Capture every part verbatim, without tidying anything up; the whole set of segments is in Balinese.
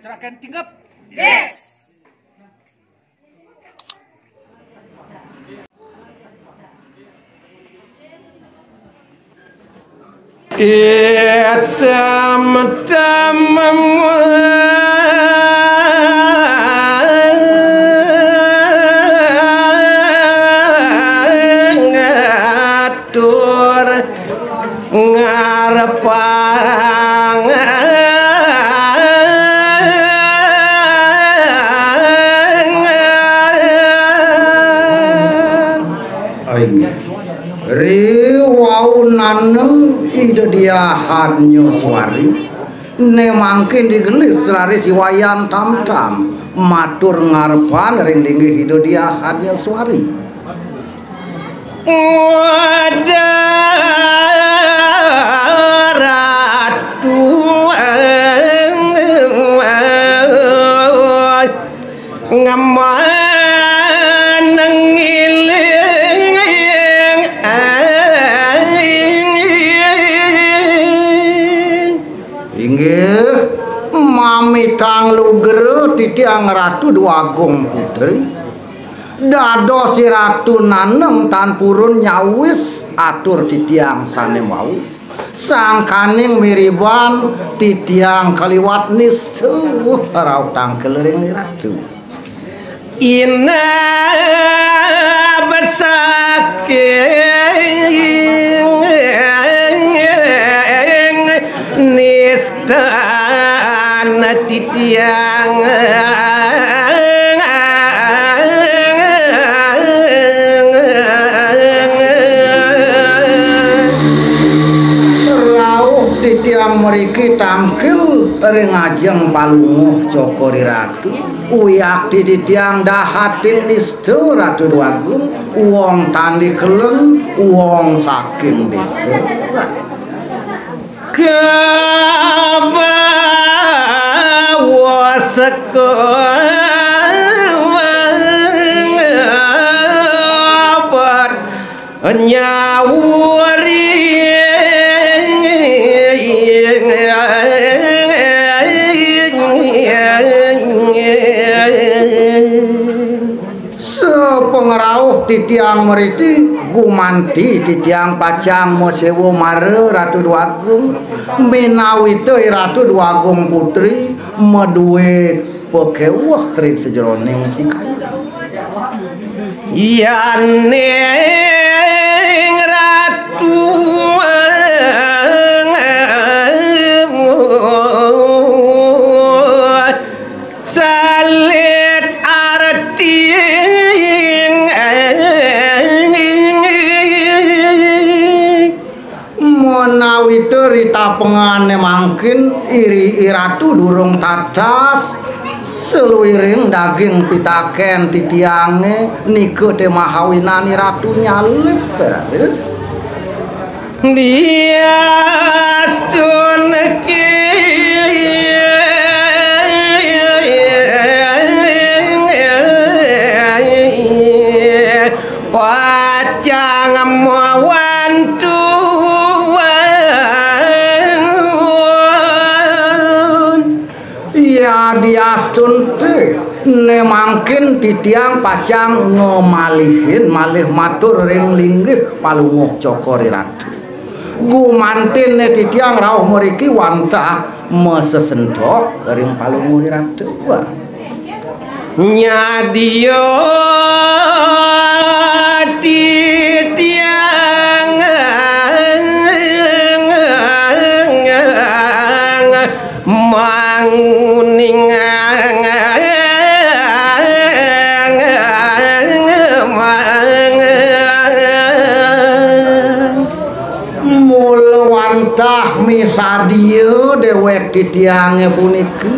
Serakan tinggap. Yes. Itam-tam ngatur ngarepang. Ai. Riwau naneng Ida Diah Hadnya Suari, né mangkin digelis raris I Wayan Tamtam matur ngarepan ring linggih Ida Diah Hadnya Suari. Wada Ratu ngemaneng iling. Inggih, mamitang lugra titiang Ratu Déwagung Putri. Dados I Ratu naneng tan purun nyawis atur titiang sané wau. Sangkaning miriban titiang kaliwat nista rauh tangkil ring I Ratu. Inab saking nistan titiang. Rauh titiang mriki tangkil ring ajeng Palungguh Cokor I Ratu. Wiakti titiang dahating nista Ratu Déwagung, wong tan dikelem, wong saking désa. Kabawa seka abad nyawuri. Sapangrauh titiang mriki, gumanti titiang pacang maséwa mara Ratu Déwagung, ménawi ta I Ratu Déwagung Putri madué pakéweh ring sajeroning tingkah. Yaning Ratu salit arti. Menawi ta ritapengané mangkin iri I Ratu durung tatas, saluiring daging pitakén titiangé nika té mahawinan I Ratu nyalip, ratus. Diastun ki pacang mawantuan. Iya diastunti, né mangkin titiang pacang ngamalihin malih matur ring linggih Palungguh Cokor I Ratu. Gumantiné titiang rauh mriki wantah masesendok ring Palungguh I Ratu. Wah. Nyadia titiang manguning. Mula wantah misadia déwék titiangé puniki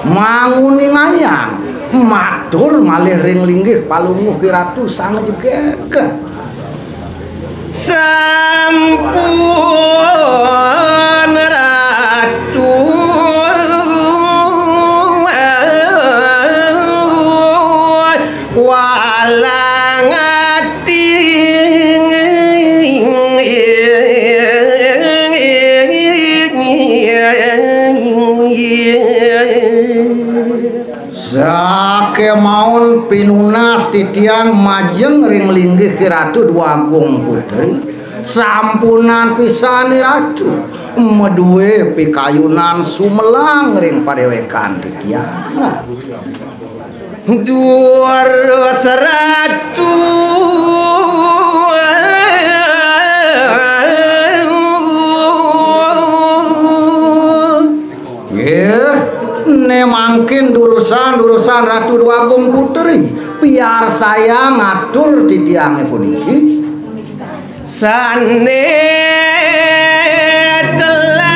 manguningayang matur malih ring linggih Palungguh I Ratu Sang Jegég. Sampun Ratu walang ati. Maun pinunas titiang majeng ring linggih Ratu Déwagung Putri. Sampunang pisan Ratu madué pikayunan sumelang ring padéwékan titiang. Nah. Durus Ratu. Nggih, né mangkin durusang, durusang Ratu Déwagung Putri, piarsayang ngatur titiangé puniki. Sané telas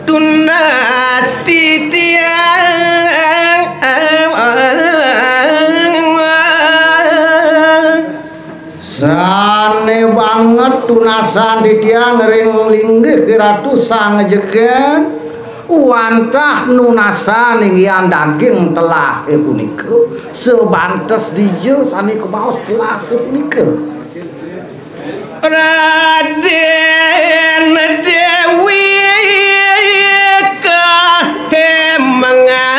tunas titiang. Sané banget tunasang titiang ring linggih Ratu Sang Jegég, wantah nunasang inggihan daging telahé punika, sabantes dija sané kabaos telahé punika. Radén Déwi Kahémangan.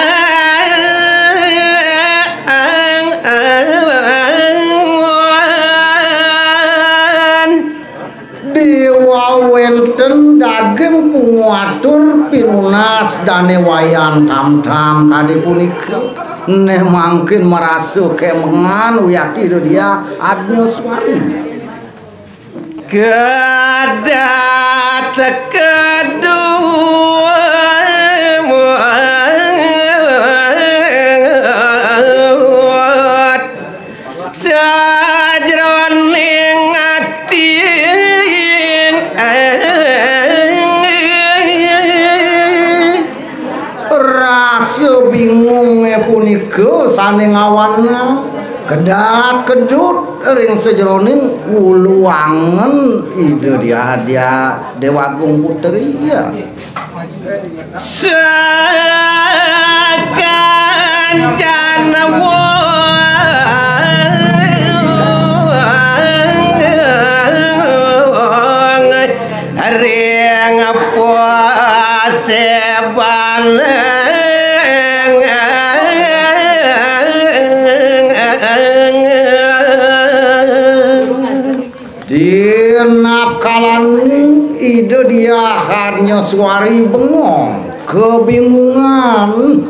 Déwa wénten daging pungu atur pinunas dané Wayan Tamtam kadi punika. Néh mangkin marasa kémangan wiakti Ida Diah Adnyaswari. Kedat kedut sajroning ati. Rasa bingungé punika sané ngawanang kedat kedut ring sajeroning uluangen Ida Diah Déwagung Putri, ya. Sakancan wong ring paseban. Dina kalaning Ida Diah Adnyaswari bengong, kebingungan,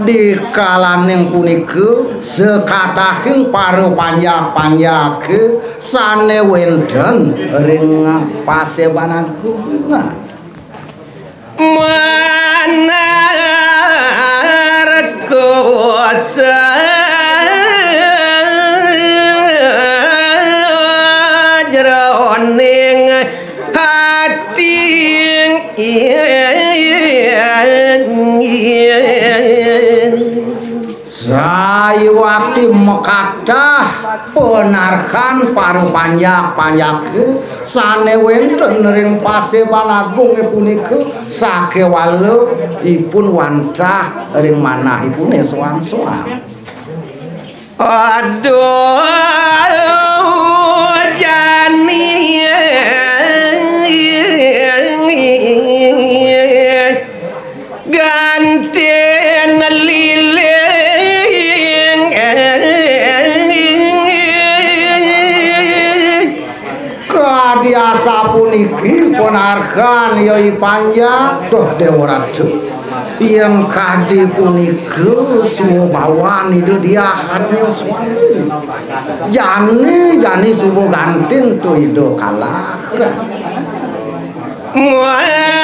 di kalaning punika sekatahing para panjak-panjake sane wenten ring Paseban Agung. Manarko sajroning ati. Sayuwakti makatah panarkan para panjak-panjake sane wenten ring Paseban Agunge punika, sakewala ipun wantah ring manahipune soang-soang. Aduh, jani. Gantin liling. Kadi asapuniki panarkan ya I Panjak, duh Dewa Ratu. Yen kadi punika subawan Ida Diah Adnyaswari. Jani, jani suba gantin to Ida kalah. Muaciri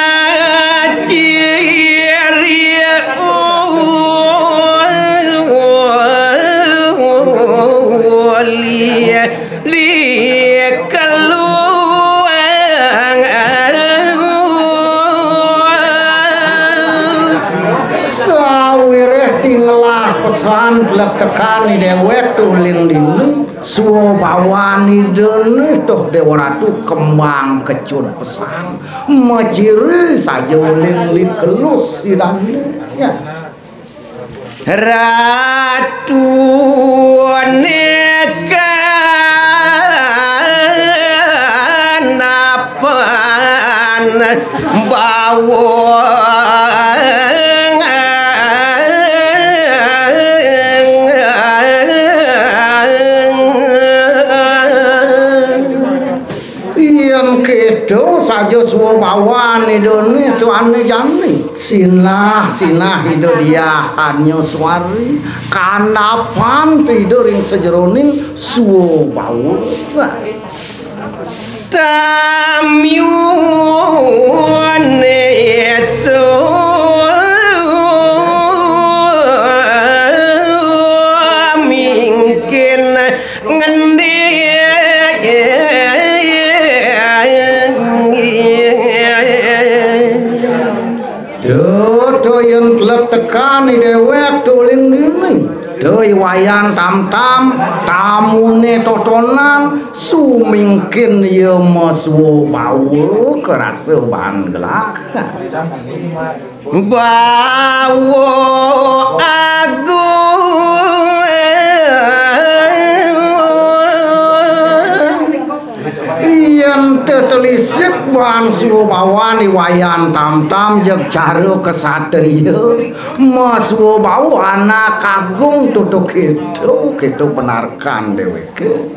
uli dikeluang. Sawiréh tingelas pesan lektekane dewek tuling dini. Subawan Idane toh Dewa Ratu kembang kecut pesan. Maciri saja uling dikelus Idane. Ya. Ratu neka napan Bawang. Yén kéto saja swabawan Idané tuané jani. Sinah, sinah Ida Diah Anyuswari, kandapan Ida ring sajeroning swabawa. Tamyune so mingkin ngendi. Duh, duh, yén letekan déwék tuling dini. Duh, I Wayan Tamtam, tamuné totonan, sumingkin ya maswa bawa kerasa bahan gelah. Bawa agung. Yén tetelisit wan swabawan I Wayan Tamtam jeg cara ksatria, maswabawa anak agung tutuk kéto, kéto penarkan déwéké.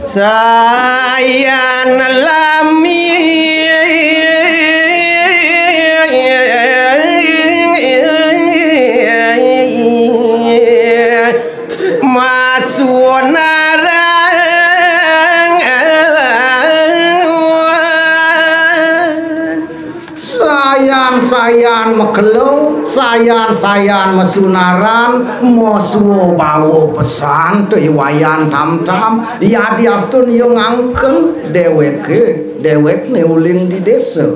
Sayan lami. Masunaran. Sayan-sayan makelo, sayan-sayan masunaran, maswa bawa pesan to I Wayan Tamtam, yadiastun ya ngangken déwéké, déwékné uling di désa.